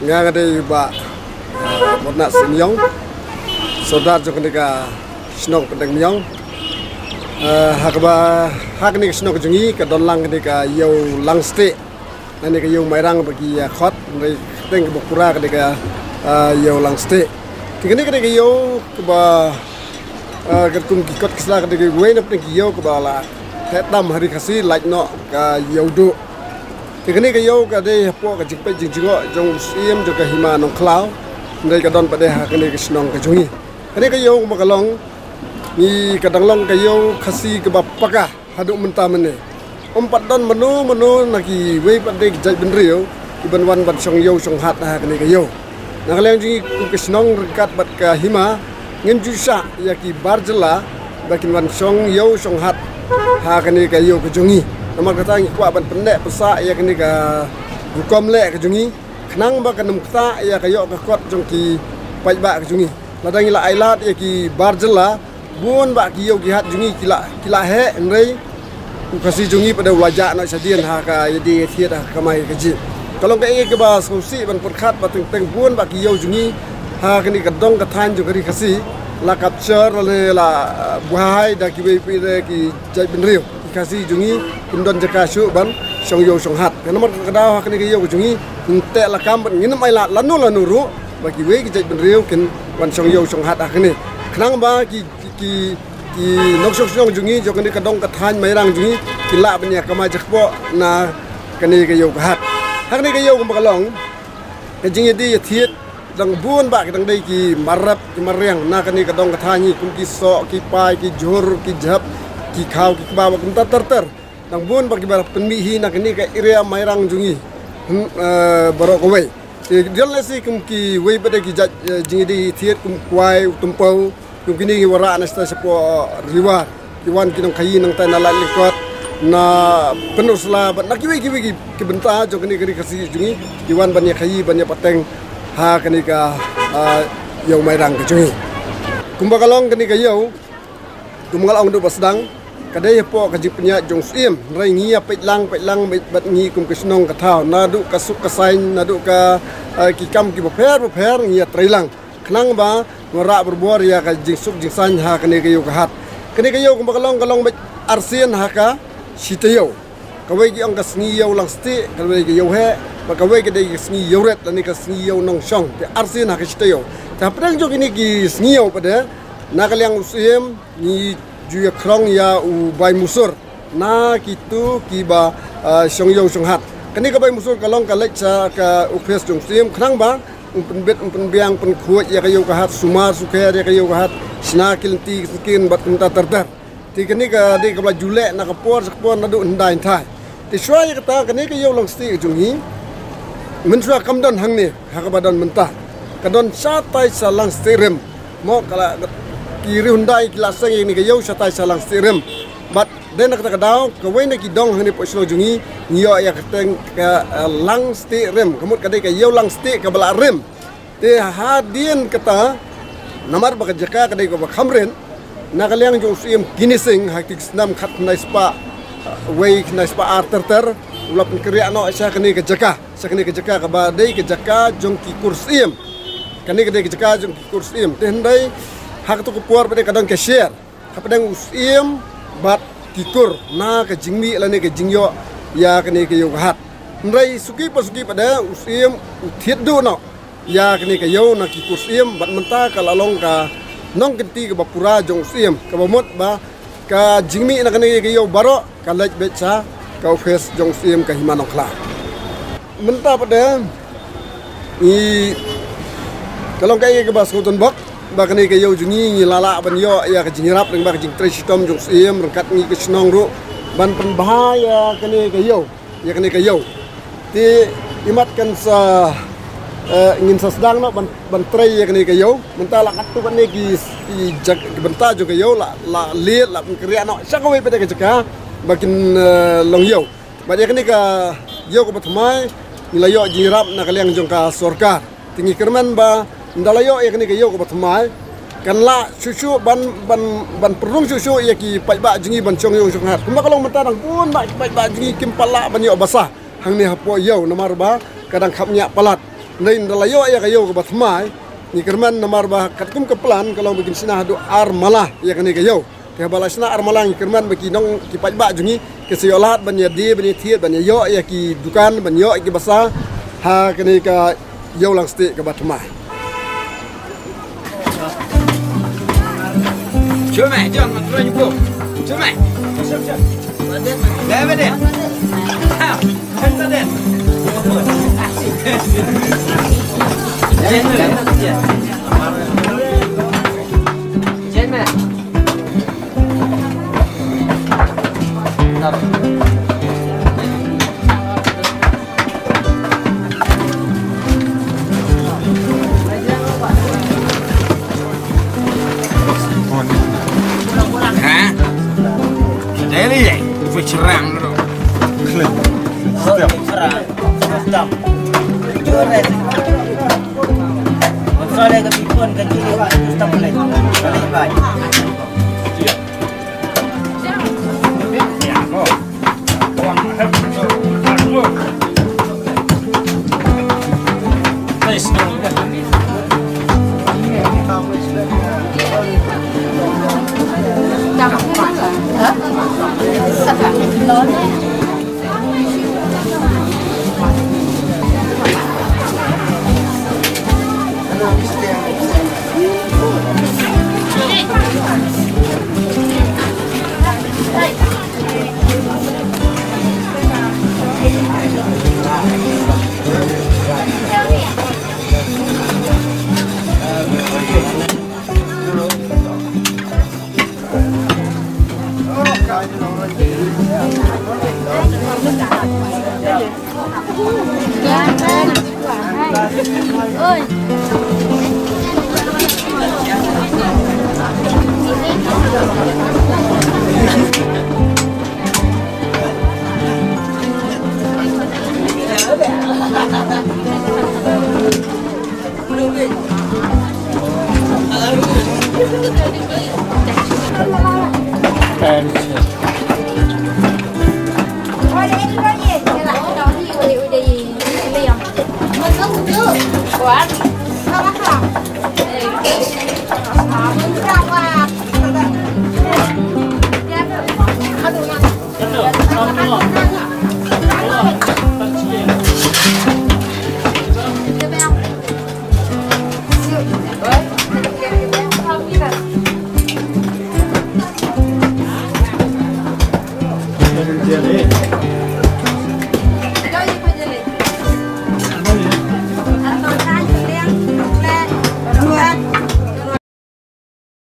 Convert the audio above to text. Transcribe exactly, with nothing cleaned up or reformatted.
Nga nga dei Bah, eh, Motnat Simiong, Sordar jong kane ka shnong Pyndenmyong. Eh, ha kaba, ha kane ka shnong ka jong ngi ka don lang kane ka ïew Langstieh, lane ka ïew Mairang ba ki ïa khot, hynrei kyrteng kaba pura kane ka, eh, ïew Langstieh. Te kane kane ka ïew kaba, eh, katkum ki kot ki sla ka dei kawei na pdeng ki ïew kaba la heh tam ha ri Khasi, lait noh ka Ïewduh. Te kane ka ïew ka dei hapoh ka jingpeit jingjngoh jong u Syiem jong ka Hima Nongkhlaw. Hynrei ka don pat de ha kane ka shnong ka jong ngi. Kane ka ïew kumba ka long, ngi ka dang long ka ïew Khasi kaba paka haduh mynta mynne. Ym pat don mano mano na kiwei pat de ki jaitbynriew kiban wan ban shong ïew shong hat ha kane ka ïew. Na ka liang jong ngi kum ka shnong ryngkat bad ka hima, ngim ju shah ïa ki bar jylla ba kin wan shong ïew shong hat ha kane ka ïew ka jong ngi. Namar kata ngi kwah ban pynneh pynsah ïa kane ka rukom leh ka jong ngi, khnang ba kan ym ktah ïa ka ïoh ka kot jong ki paidbah ka jong ngi. Lada ngi la ailad ïa ki bar jylla, bun bah ki ïew ki hat jong ngi ki la, ki la heh, hynrei u Khasi jong ngi pat de u la jah noh shadien ha ka ïadie ïathied ha ka kamai kajih. Ka long kaei kaba sngewsih ban pyrkhat ba teng teng bun bah ki ïew jong ngi ha kane ka dong ka thaiñ jong ka ri Khasi la capture lane la, eh, buhai da kiwei pat de ki jaitbynriew. Ki Khasi jong ngi kim don jaka shuh ban shong ïew shong hat. Namar kata ka daw ha kane ka ïew ka jong ngi, ngin teh lakam bad ngin ym ailad lano lano ruh ba kiwei ki jaitbynriew kin wan shong ïew shong hat ha kane. Khnang ba ki, ki, ki, ki nongshong shnong jong ngi jong kane ka dong ka thaiñ Mairang jong ngi kin lah ban ïa kamai jakpoh na kane ka ïew ka hat. Ha kane ka ïew kumba ka long, ka jingïadie ïathied dang bun bah ki dang dei ki mar rep ki mar riang na kane ka dong ka thaiñ ngi, kum ki soh, ki pai, ki jhur, ki jhep, ki khaw, ki kba, bad kumta ter ter. Dang bun bah kiba pynmih hi na kane ka area Mairang jong ngi. Hmm, eh, baroh kawei. Te don lehse kum kiwei pat de ki jait, eh, jingïadie ïathied kum Kwai, u Tympew, kum kine ngi wanrah na sha, shapoh Ri War. Ki wan ki nongkhaïi nangta na Laitlangkot, na Pynursla, bad na kiwei kiwei ki, ki bynta jong kane ka ri Khasi jong ngi, ki wan ban ïa khaïi ban ïa pateng ha kane ka, ah, ïew Mairang ka jong ngi. Kumba ka long kane ka ïew, kumba nga la ong naduh ba sdang, ka dei hapoh ka jingpynïaid jong u Syiem, hynrei ngi ïa peit lang, peit lang, peit bad ngi kum ka shnong ka thaw, naduh ka suk ka saiñ, naduh ka, eh, ki kam kiba pher bapher ngi ïa trei lang. Khnang ba wanrah barabor ïa ka jingsuk jingsaiñ ha kane ka ïew ka hat. Kane ka ïew kumba ka long, ka long beit arsien ha ka shi taïew. Kawei ki ong ka sngi ïew Langstieh, kawei ka ïew heh, bad kawei ka dei ka sngi ïew rit lane ka sngi ïew nongshong. Te arsien ha ka shi taïew. Te hapdeng jong kine ki sngi ïew pat de, na ka liang u Syiem ngi ju ïa khrong ïa u bai musur na kito kiba, ah, shong ïew shong hat. Kane ka bai musur ka long ka leit sha ka office jong u Syiem khnang ba un pynbit, un pynbiang, pynkhuid ïa ka ïew ka hat, sumar sukher ïa ka ïew ka hat, shna ki lynti ki syngkien bad kumta ter ter. Te kane ka dei kaba la ju leh na ka por sha ka por naduh hyndai hynthai. Te shuwa ïa kata kane ka ïew Langstieh ka jong ngi, mynshuwa kam don hangne ha kaba don mynta. Ka don shatai sha Langstieh rim. Mo ka la, ki riew hyndai ki la seng ïa kane ka ïew shatai sha Langstieh rim. Bad dei na kata ka daw, kawei na ki dong hangne hapoh shnong jong ngi, ngi ïoh ïa ka kyrteng ka, eh, Langstieh rim. Ka mut ka dei ka ïew Langstieh kaba la rim. Te hadien kata, namar ba ka jaka ka dei kaba kham rit, na ka liang jong u Syiem Kini Singh ha ki snem khatkhyndai spah, eh, wei khyndai spah ar ter ter, u la pynkynriah noh sha kane ka jaka, sha kane ka jaka kaba dei ka jaka jong ki kur syiem. Kane ka dei ka jaka jong ki kur syiem. Te hynrei ha kato ka por pat de ka don ka share hapdeng u Syiem bad ki kur na ka jingmih lane ka jingïoh ïa kane ka ïew ka hat. Hynrei suki pa suki pat de u Syiem u thied duh noh ïa kane ka ïew na ki kur syiem bad mynta ka la long ka nongkynti kaba pura jong u Syiem, kaba mut ba ka jingmih na kane ka ïew baroh ka leit beit sha ka office jong u Syiem ka Hima Nongkhlaw. Mynta pat de ngi, ka long kaei kaba sngewtynnat bok ba kane ka ïew jong ngi ngi la lah ban ïoh ïa ka jingïarap lyngba ka jingtrei shitom jong u Syiem ryngkat ngi ka shnong ruh ban pynbha ïa kane ka ïew, ïa kane ka ïew. Te imat kan sa, eh, ngin sa sdang noh ban, ban trei ïa kane ka ïew. Mynta la katto katne ki, ki jak-, ki bynta jong ka ïew la, la lied, la pynkynriah noh sha kawei pat de ka jaka ba kin, eh, long ïew. Bad ïa kane ka ïew kaba thymmai ngi la ïoh jingïarap na ka liang jong ka sorkar. Te ngi kyrmen ba ynda la ïoh ïa kane ka ïew kaba thymmai kan lah shuh shuh ban, ban, ban pynrung shuh shuh ïa ki paidbah jong ngi ban shong ïew shong hat. Kumba ka long mynta dang bun bah ki paidbah jong ngi kim pat lah ban ïoh basa hangne hapoh ïew namar ba ka dang khapngiah palat. Ndein da la ïoh ïa ka ïew kaba thymmai, ngi kyrmen namar ba katkum ka plan ka long ba kin shna haduh ar mala ïa kane ka ïew. Te haba la shna ar mala ngi kyrmen ba ki nong ki paidbah jong ngi ki sa ïoh lad ban ïa die ban ïa thied ban ïa ïoh ïa ki dukan ban ïoh ïa ki basa ha kane ka ïew lang stieh kaba thymmai. Ha? Dali, eh? Fitrang tu. Klik. Stop. Stop. Jure. Konsol ka bipun ka jili wa stop leh. Balik bai.